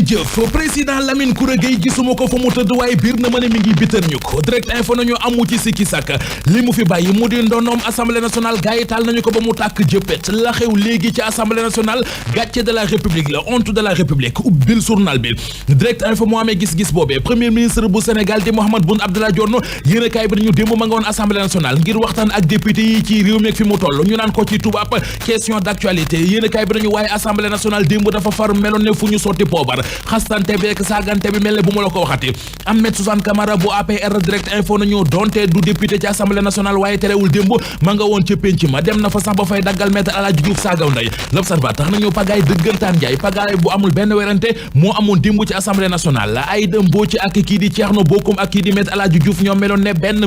jëf président Lamine Koura Gueye gisuma ko fa mu tëdd waaye biir na ma ne mi ngi bitar ñu ko direct info nañu amu ci sikki sàkk li mu fi bàyyi mu di ndonoom assemblée nationale gaay taal nañu ko ba mu tàkk jëppet la xew léegi ci assemblée nationale gàcce de la république la honte de la république ubbil journal bi direct info moo amee gis-gis boobee premier ministre bu Sénégal di Mahammed Boun Abdallah Dionne yéene kaay bi nañu démb ma nga woon assemblée nationale ngir waxtaan ak député yi ci réew mi ak fi mu toll ñu naan ko ci tubaab question d'actualité yéene kaay bi nañu waaye assemblée nationale démb dafa far meloon ne fu ñu sotti poobar xastante beek saagante bi mel ne bu ma la ko waxati Ahmed Suzanne Camara bu APR direct info nañu donte du député ci assemblée nationale waaye terewul démb ma nga woon ca pénc ma dem na fa sax ba fay daggal maître Aladji Diouf saagaw nday l'observateur tax nañu pagaay dëggantaan njaay pagaay bu amul benn werante moo amoon démb ci assemblée nationale la Aïda Mbodj ak kii di Thierno Bocoum ak kii di maître Aladji Diouf ñoom meloon ne benn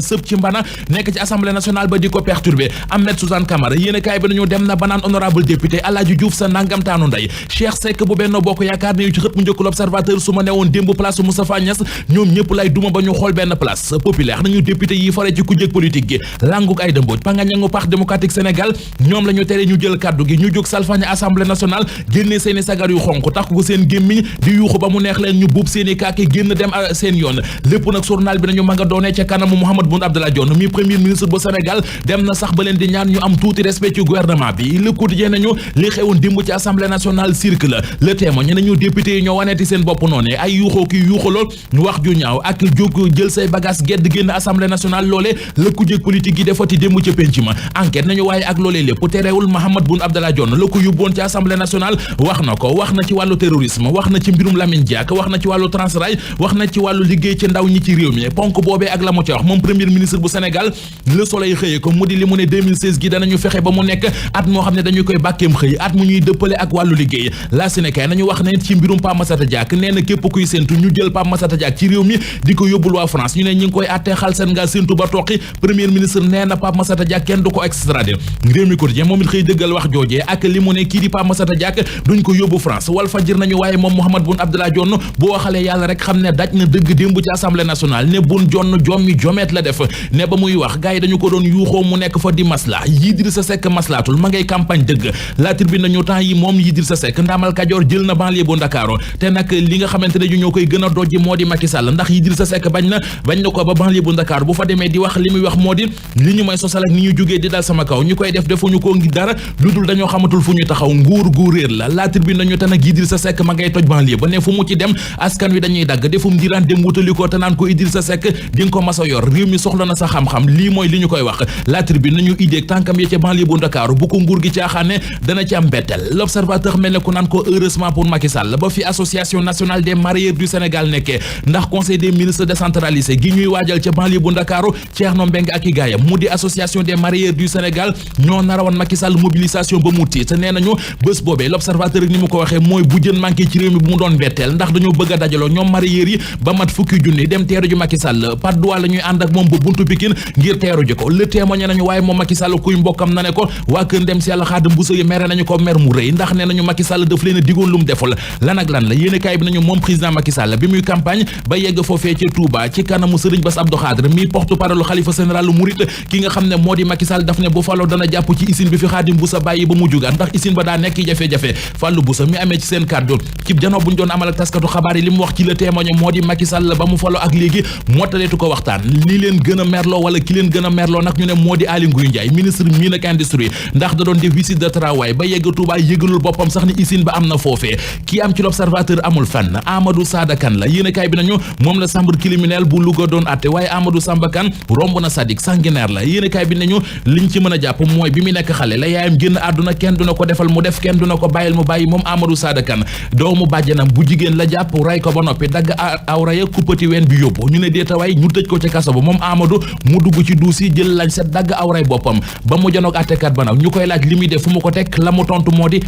sëb ci mbana nekk ci assemblée nationale ba di ko perturber Ahmed Suzanne Camara yéen a kaay bi nañu dem na ba naan honorable député Aladji Diouf sa nangamtaanu nday Cheikh Seck bu Benno Bokk Yaakaar ne ci xët mu njëkk l'observateur su ma newoon démb place Moustapha Niasse ñoom ñëpp lay duma ba ñu xool benn place populaire nañu député yi fare ci kujjeg politique gi languk Aïda Mbodj pangañangu Parti démocratique Sénégal ñoom la ñu tere ñu jël kaddu gi ñu jóg salfañe assemblée nationale génne seeni sagar yu xonk tax ko seen gémmiñ di yuuxu ba mu neex leen ñu buub seeni kaaki génn dem seen yoon lépp nag journal bi nañu ma nga doonee ca kanamu Mahammed Boun Abdallah Dionne mi premier ministre bu Sénégal dem na sax ba leen di ñaan ñu am tuuti respect ci gouvernement bi Le Quotidien nañu li xewoon démb ci assemblée nationale cirque la Le Témoin ñu nañu député yi ñoo waneeti seen bopp noonu ay yuuxoo ki yuuxalool wax ju ñaaw ak jóg jël say bagage gedd génn assemblée nationale loolee la kujjeg politique yi defati démb ca penc ma enquête nañu waaye ak loolee lépp terewul Mahammed Boun Abdallah Dionne la ko yóbboon ci assemblée nationale wax na ko wax na ci wàllu terrorisme wax na ci mbirum Lamine Diack wax na ci wàllu Transrail wax na ci wàllu liggéey ci ndaw ñi ci réew mi ponk boobee ak la mu ci wax moom premier ministre bu Sénégal Le Soleil xëyee ko mu di li mu ne 2016 gi danañu fexe ba mu nekk at moo xam ne dañu koy bàkkeem xëy at mu ñuy dëppale ak wàllu liggéey la Sénégal nañu wax ne ci mbirum Pape Massata Diack nee na képp kuy séntu ñu jël Pape Massata Diack ci réew mi di ko yóbbul waa France ñu ne ñi ngi koy attee xal seen nga séntu ba toqi premier ministre nee na Pape Massata Diack kenn du ko extradé réew mi quotidien moom it xëy dëggal wax joojee ak li mu ne kii di Pape Massata Diack duñ ko yóbbu France Walf Fadjri nañu waaye moom Mahammed Boun Abdallah Dionne bu waxalee yàlla rek xam ne daj na dëgg démb ci assemblée nationale ne Boun Dionne jommi jomeet la def ne ba muy wax gars yi dañu ko doon yuuxoo mu nekk fa di masla Idrissa Seck maslaatul ma ngay campagne dëgg la tribune nañu temps yi moom Idrissa Seck ndaamal Kajoor jël na banlieue bu Ndakaaru te nag li nga xamante ne ñoo koy gën a dojji moo di Macky Sall ndax Idrissa Seck bañ na ko ba banlieue bu Ndakaaru bu fa demee di wax li muy wax moo di li ñu may sosal ak ni ñu jógee di dal sama kaw ñu koy def defuñu ko ngi dara lu dul dañoo xamatul fu ñu taxaw nguur gu réer la tribune nañu te nag Idrissa Seck ma ngay toj banlieue ba ne fu mu ci dem askan wi dañuy dagg defum ndiraan dem wutali ko te naan ko Idrissa Seck di nga ko mas a yor réew mi soxla na sa xam-xam lii mooy li ñu koy wax la tribune nañu idée tànkam ya ca banlieue bu Ndakaaru bu ko nguur gi caaxaane dana ci am mbetteel l'observateur mel ne ku naan ko heureusement pour Macky Sall ba fi association nationale des mareyeurs du Sénégal nekkee ndax conseil des ministres décentralisé gi ñuy waajal ca banlieue bu Ndakaaru Thierno Mbengue ak i gaayam mu di association des mareyeurs du Sénégal ñoo narawoon Macky Sall mobilisation ba mu tiit nee nañu bés boobee l'observateur ni mu ko waxee mooy bu jën manqué ci réew mi bu mu doon mbetteel ndax dañoo bëgg a dajaloo ñoom mareyeurs yi ba mat fukki junni dem teeru ji Macky Sall Patte d'Oie la ñuy ànd ak moom ba buntu Pikine ngir teeru ji ko Le Témoin nañu waaye moom Macky Sall kuy mbokkam na ne ko waa kër ndem si yàlla Xaadim Bousso yi mere nañu ko mer mu rëy ndax nee nañu Macky Sall daf leen a digoon lu mu deful lan ak lan la yéene kaay bi nañu moom président Macky Sall bi muy campagne ba yegg foofee ci Touba ci kanamu Serigne Bass Abdou Khadre mi porte-parole xalifa général Mouride ki nga xam ne moo di Macky Sall daf ne bu faloo dana jàpp ci usine bi fi Xaadim Bousso bàyyi ba mu jugaan ndax usine ba daa nekk jafe-jafe Fallou Bousso mi amee ci seen kàddu ci janoo bu ñu doon amal ak taskatu xabaar yi li mu wax ci Le Témoin moo di Macky Sall ba mu faloo ak léegi mottaleetu ko waxtaan li leen gën a merloo wala ki leen gën a merloo nag ñu ne moo di Aly Ngouille Ndiaye ministre mine ak industrie ndax da doon def visite de travail ba yegg Touba yëgalul boppam sax ni usine ba am na foofee kii am ci l'observateur amul fenn Amadou Sada Kane la yéen a kaay bi nañu moom la chambre criminelle bu Louga doon atte waaye Amadou Samba Kane romb na Sadik sanguinaire la yéen a kaay bi nañu liñ ci mën a jàpp mooy bi mu nekk xale la yaayam génn àdduna kenn duna ko defal mu def kenn duna ko bàyyil mu bàyyi moom Amadou Sada Kane doomu bàjjanam bu jigéen la jàpp ray ko ba noppi dagg awra ya kuppati ween bi yóbbu ñu ne déetawaay ñu tëj ko ci kaso ba moom Amadou mu dugg ci duus yi jël lañ set dagg awray boppam ba mu janoog àttekat ba nag ñu koy laaj li muy def fu mu ko teg la mu tontu moo di